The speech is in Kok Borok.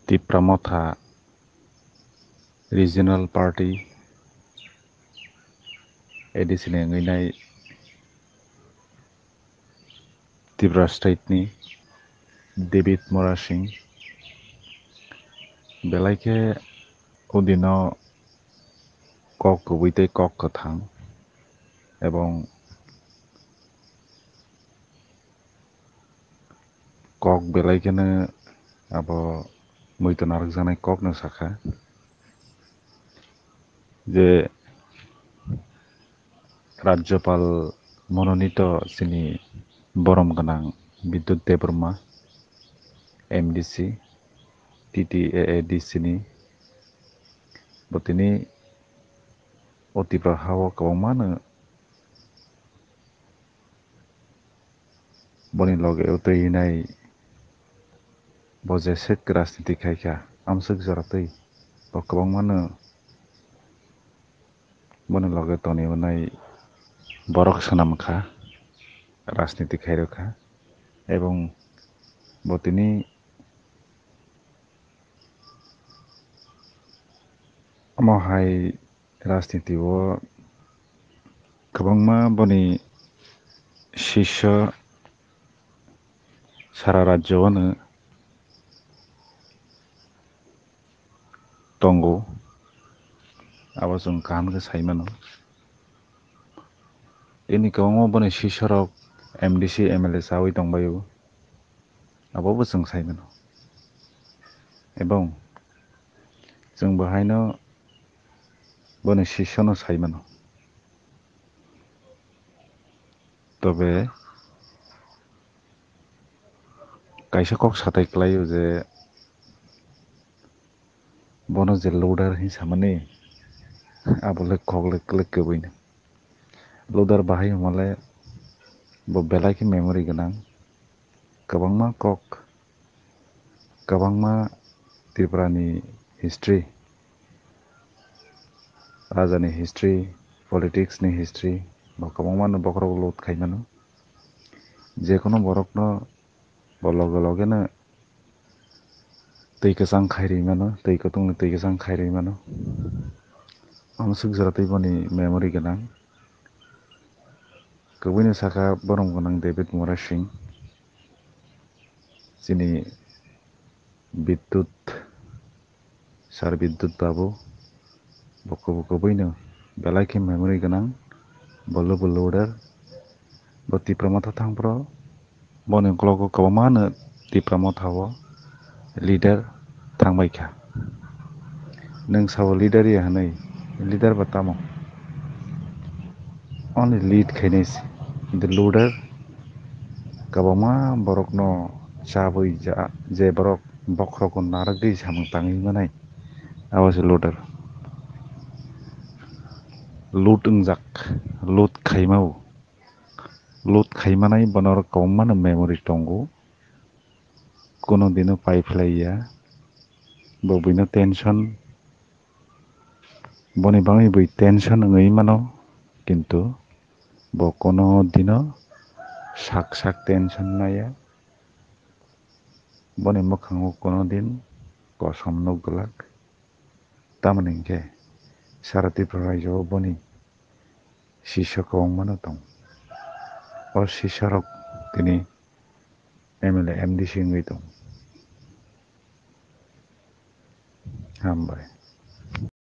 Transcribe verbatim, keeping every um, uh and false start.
Tipra Motha Regional Party, A D C ni wngwi nai Tripura State ni David Murasing, belai khe o dino kok kubui tei kok kwthang, ebong kok belai kheno abo muitu narwkjaknai kokno sakha je Rajyapal mononito chini borom gwnang Bidyut Debbarma, M D C, T T A A D C ni, bo tini o Tripura ha-o kwbangmano boni loge o twi hinai bo je set rajniti khai kha, amswk jora twi bo kwbangmano boni loge toni hwnwi borok swnam kha, rajniti khai rw kha, ebong bo tini omo hai rajniti o kwbangma boni sisyo sara rajyo ano tongo, abo chwng kaham khe sai mano. Ini kwbangma boni sisorok M D C, M L A chawi tongbaio, abo bo chwng sai mano. Ebong chwng bo haino boni sisono sai mano. Tobe kaisa kok satai kwlaio je bono je loader hinwi samani, abo le kok le kwlwk kwbwino. Loader bahai hwnmale bo belai khe memory gwnang, kwbangma kok, kwbangma Tripura ni history, raja ni history, politics ni history, bo kwbangma no bokhorok load khai mano. Jekono borok no bo loge loge no twi kwchang khai rwi mano, twi kwthwng ni twi kwchang khai rwi mano. Amswk jora twi boni memory gwnang. Kwbwino sakha borom gwnang David Murasing, chini Bidyut, Sir Bidyut Babu, bo kwbwi kwbwino belai khe memory gwnang, bo lobo loader, bo Tipra Motha thangphuru boni ukologo kwbangma no Tipra Motha o leader thangbai kha. Nwng sabo leader ya hwnwi, leader ba tamo? Only lead khainai se. The loader kwbangma borokno chabwi ja-, je borok bokhorokno narwgwi samung tangwi manai, abo se loader. Load wngjak, load khaimao. Load khaimanai bono kwbangma no memory tongo. Kuno dino pai phlai ya. Bo buino tension, boni bagwi bui tension wngwi mano, kintu bo kuno dino sak sak tension maya. Boni mwkhango kuno din kosom nuk glak. Tamoni hinkhe sara Tripura rajyo boni sisyo kwbangma no tong. O sisyo rok tini M L A, M D C wngwi tong. Hambai.